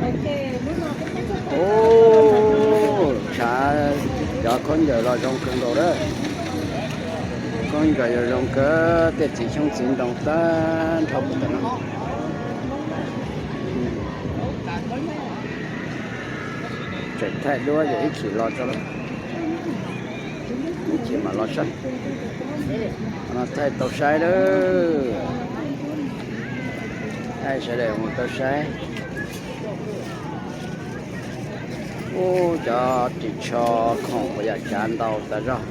Ub, tshav cov khaub ncaws los zoo kawg nkaus lawm. Khaub ncaws yog zoo kawg, tej txiv xyoob txiv ntoo tag nrho puag tom no. Tseem thaij duab yog ib chim los tso, ib chim mam los saib. No thaij tau saib lawm, thaij sawv daws mus tau saib. Ub, cov ris tsho khoom uas yam tsav ntau tas zog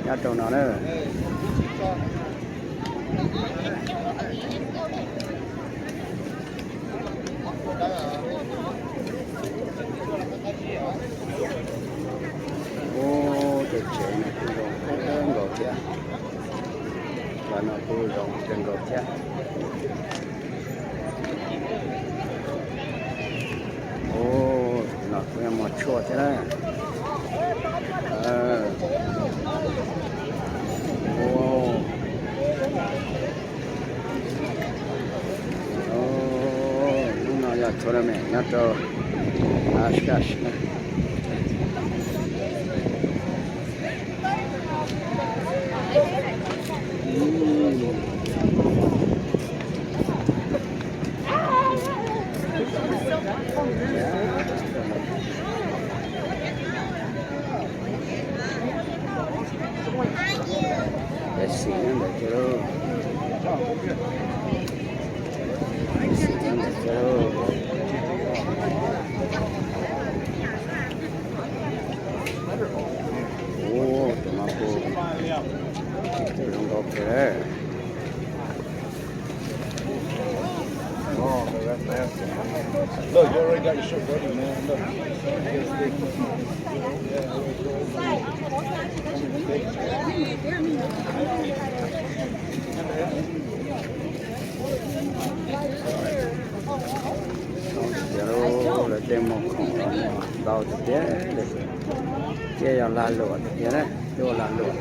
nyob rau no na. Ub, tej tsev no kuj zoo kawg nkaus thiab. Cov no kuj zoo kawg nkaus thiab. Ub, no kuj yog muag tshuaj thiab na. Hnub no yog tournament nyob rau Oshkosh na. Pepsi nyob ntawd thiab lauj. Pepsi nyob ntawd thiab lauj. Ub, tus no kuj zoo nkauj kawg. Tias lawv tej muag khoom los ntau tiag tiag li, thiab yog lag luam tiag tiag na, thiab ua lag luam.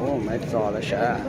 Ub, Maiv Txos lawv sab.